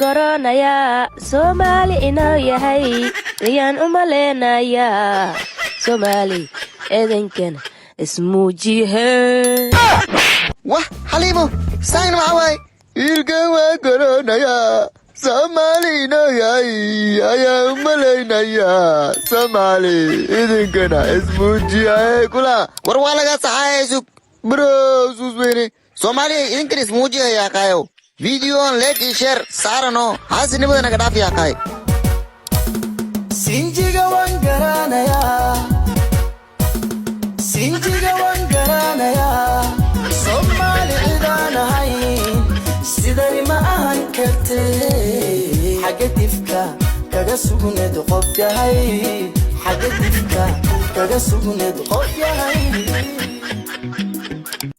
Garanayaa Soomaali inuu yahay ayaan u maleynayaa. Soomaali, idinkana ismuujihe. Wah, Xaliimo, saagna maxaa waaye? Wiilkan waa garanayaa, Soomaali inuu yahay ayaa u malaynayaa. Soomaali, idinkana ismuujiyaye kula. War waa laga saxaaya, sug bro, suus weyne. Soomaaliya, idinkana ismuujiya yaaqaayo. Videoan like iyo share saarano, xaasinimada naga dhaaf yaaqaay. Sinjiga waan garanayaa, sinjiga waan garanayaa. Soomaali cidaan ahayn sidani ma ahan karte. Xagga difka kaga sugneed qof yahay, xagga difka kaga sugneed qof yahay.